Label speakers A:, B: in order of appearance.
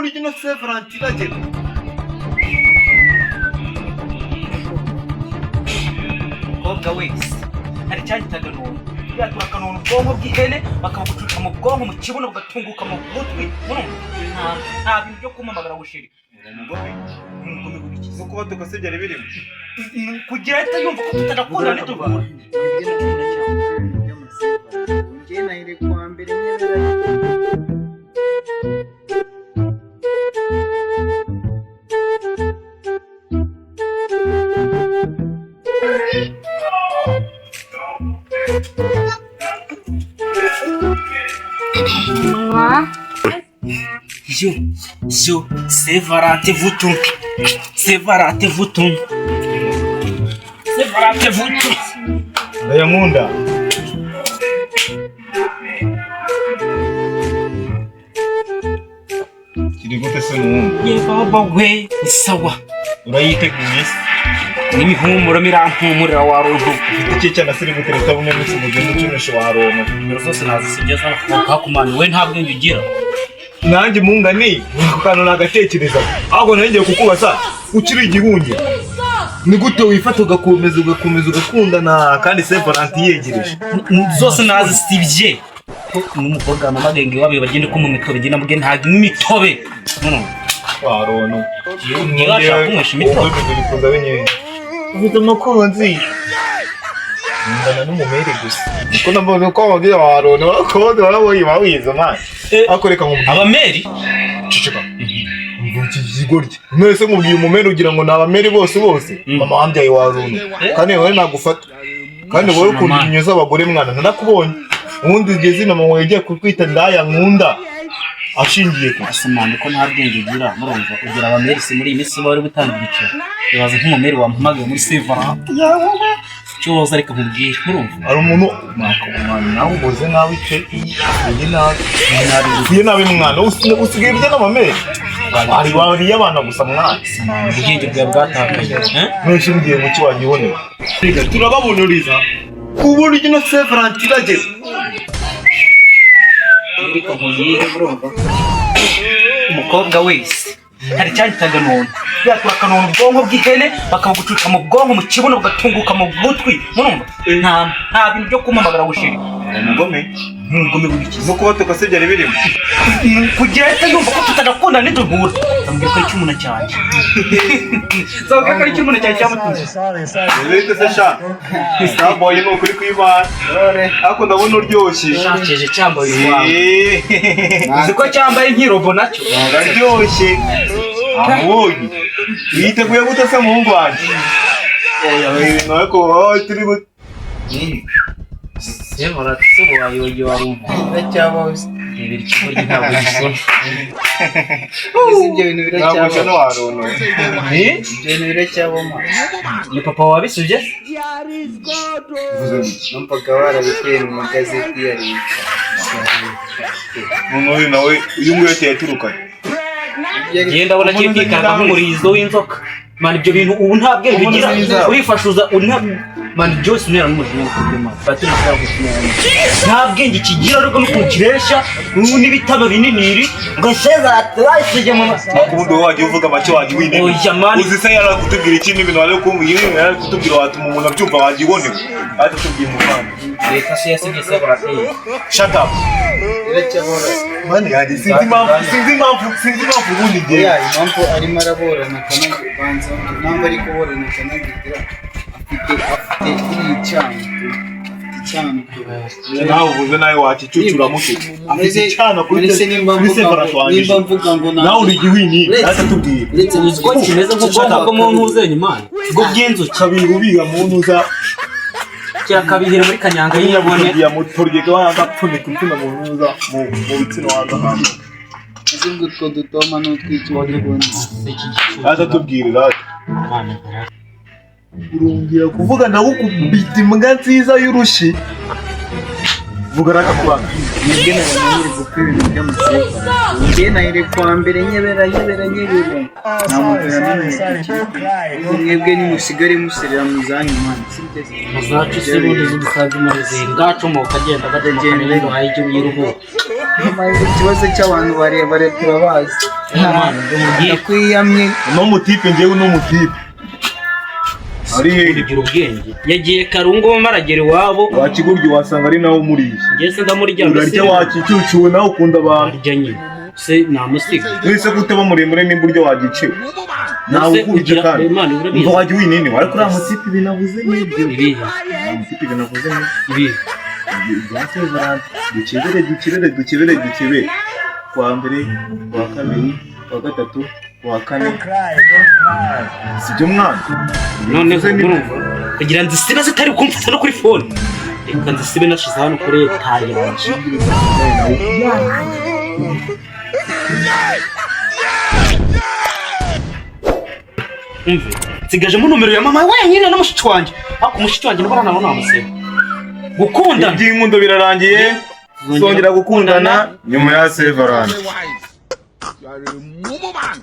A: Uburyo ino Saint Valentin iragera.
B: Umukobwa wese hari icyagitaga none byatura akanona ubwonko bw'ihene, bakabugucuca mu bwonko, mu kibuno, bugatunguka mu gutwi. Murumva, nta bintu byo kumamagara bushiri.
A: Umugome.
B: Umugome w'ibikiza.
A: No kuba tukase byari birimo.
B: Kugira ahita yumva ko tutagakunda ntituvura.
C: Njye nahire kuwa mbere nyemera.
B: Yo, yo, Saint Valentin vutu. Saint Valentin vutu. Saint Valentin vutu.
A: Ndayankunda. Kiri gute se n'uwundi?
B: Ye baba we, ni sawa.
A: Urayiteguye se?
B: N'imihumuro mirampumurira wa runtu.
A: Ufite iki cyana siri gutereta bumwe munsi mugenda ucunisha wa ronko.
B: Nimero zose nazisibye zana kakumana, we nta bwenge ugira.
A: Nanjye mungani ako kantu nagatekereza, ahubwo nari ngiye kukubaza ukiri igihunge, ni gute wifata ugakomeza ugakomeza ugakundana kandi Saint Valentin yegereje?
B: Zose nazisibye. N'umukobwa wamamagenge wabiye bagende ko mu mitobe genda muge nta n'imitobe. Murumva.
A: Wa ronko.
B: Ntibashaka kunywesha imitobe.
A: Ubwo bikuza wenyine ufite umukunzi ngana n'umumere gusa, niko nabonye ko wababwira wa ronko abakobwa barabonye bawize mani. Ariko reka nkubwire.
B: Abameri.
A: Ceceka, mvuga iki kigoryi. None se nkubwiye umumere ugira ngo ni abamere bose bose? Mama wambyaye wa ronko, kandi wowe nagufata, kandi wowe ukunda
B: Mama.
A: inyo z'abagore mwana, narakubonye ubundi igihe zino mama yagiye kukwita ndaya nkunda ashingiye ku
B: Ese mwana, ko nta bwenge ugira? Murumva, ugira abameri si muri iyi minsi bari gutanga ibiceri. Ibaze nk'umumeri wampamagaye muri Saint Valentin, icyo woza. Reka nkubwire, murumva.
A: Hari umuntu mwana nawe uboze nabi pe, uye nabi, uye nabi mwana, usigaye urya n'amamere, wari wariye abana gusa mwana.
B: Ubwenge bwawe bwatakaye, eh?
A: Mwese mugiye mu cyo wagibonera turababonuriza ku buryo ino Saint Valentin iragera.
B: Reka nkubwire, murumva, umukobwa wese hari icyagitaga none byatura akanona ubwonko bw'ihene, bakabugucuca mu bwonko, mu kibuno, bugatunguka mu gutwi. Murumva, nta bintu byo kumamagara bushiri.
A: Umugome.
B: Umugome w'ibikiza.
A: No kuba tukase byari birimo.
B: Kugira ahita yumva ko tutagakunda ntituvura, ambwira ko ari icy'umuntu cyanjye, nzabwira ko ari icy'umuntu cyanjye cyamutunze.
A: Rero se sha Starboy, ni ukuri kw'Imana, ariko ndabona uryoshye.
B: Shakeje cyambaye iwawe.
A: Eh,
B: Uzi ko cyambaye nk'irobo nacyo?
A: Uraryoshye amubonye. Witeguye gute se muhungu wanjye? Oya ibintu ariko wowe turi
B: Sebora se wayoye warumva.
C: Biracyabaho se?
B: Rebera ikigoryi, ntabwo gisona.
C: Ese ibyo bintu
A: Ntabwo
C: biracyabaho?
A: no warono.
C: Ibyo bintu biracyabaho ma?
B: Ni papa wabisubye.
C: Numvaga barabikuye mu magazeti ya leta.
A: Umuntu uyu nawe, uyu nguyu yateye aturukanye.
B: Ngiye ndabona kiri kwikanga nk'umurizo w'inzoka mani. Ibyo bintu ubu nta bwenge ugira, urifashuza una mani byose untera n'umujinya kubyo mani batiri nta bwenge kigira, ariko n'ukuntu kireshya ubu n'ibitabo bininiri ngo seza basije mu
A: Ubundi wowe wajya uvuga make, wajya winene.
B: Oya, mani.
A: Uzi se yari kutubwira ikindi bintu wari kumbwira, ibintu yari kutubwira watuma umuntu abyumva, wajya ubonewe atutubwiye umuvandimwe.
B: Leta se yasibye sebora?
A: Shut up.
C: Biracyabaho.
A: Mani yanjye, sinzi impamvu, sinzi impamvu, sinzi impamvu ubundi ngiye.
C: Oya, impamvu arimo araburana akanabanza, impamvu ari kuburana akanagira, afite iriya cyana, afite icyana.
A: Nawe uvuze nawe wakicucura muke, afite icyana kuri
C: None se nimba
A: kuri
C: mvuga
A: Saint
C: ngo
A: Valentin wanjye.
C: Nimba mvuga ngo
A: Nawe uri igiwini atubwiye.
C: Uretse
B: Uzi ko kimeze nk'ubwonko bwo mu ntuzenye mani, bwo bw'inzuki.
A: Kabiri ubiga mu ntuza.
B: Kirakabihira muri kanyanga y'inyabone.
A: Ya mutorye wanga pfunika insina mu ntuza mu bitsina wanga hantu.
C: Ese ubwo utwo dutoma n'utwiki wari kubona?
A: Atatubwira rata, urongera kuvuga nawe ukubita imbwa nziza y'urushi. Vuga rakakubanga.
C: Mwebwe nabonye muri gupfa ibintu by'amasevara. Njye nahere kuwa mbere nyebera nyebera nyebera, nta muntu yamenye ikipe. Mwebwe nimusigare muserera mu zanyu, man, sibyo?
B: Muzacu se ubundi z'udusazi muri zingacomoka agenda agacomoka rero hayi yiruhuka.
C: Maze ikibazo cy'abantu barebare turabazi.
B: Mwana, ndamubwira.
C: Ndakwiyamye.
A: Uno mutipe, njyewe uno mutipe ari hehe?
B: Kugira ubwenge, yagiye karungu aragera iwabo.
A: Wakigurya wasanga ari nawe umuriye.
B: Njye se ndamurya?
A: Urarya wakicucuwe, nawe ukunda abantu.
B: Arya nyine se namusiga?
A: Wese ko utaba muremure nimba urya wagiciwe nawe
B: Ese
A: ukurya
B: ugira-
A: kandi
B: Imana urabizi.
A: umva wajya winini ariko uriya mutipe ibintu avuze nibyo.
B: Ibihe?
A: Uriya mutipe ibintu avuze nibyo.
B: Ibihe?
A: Bya Severance, dukebere, dukebere, dukebere, dukebere, kuwa mbere, kuwa kabiri, kuwa gatatu, kuwa kane, sibyo mwana?
B: Noneho urumva kugira ngo nzisibe zitari kumfata no kuri phone, reka nzisibe nashize hano kuri etari yanjye. Umve, nsigajemo nomero ya mama wenyine na mushiki wanjye, ariko mushiki wanjye nabwo ntabwo namuseba gukundana.
A: Iby'inkundo birarangiye, tuzongera gukundana nyuma ya Severance.
D: You are a mumu man.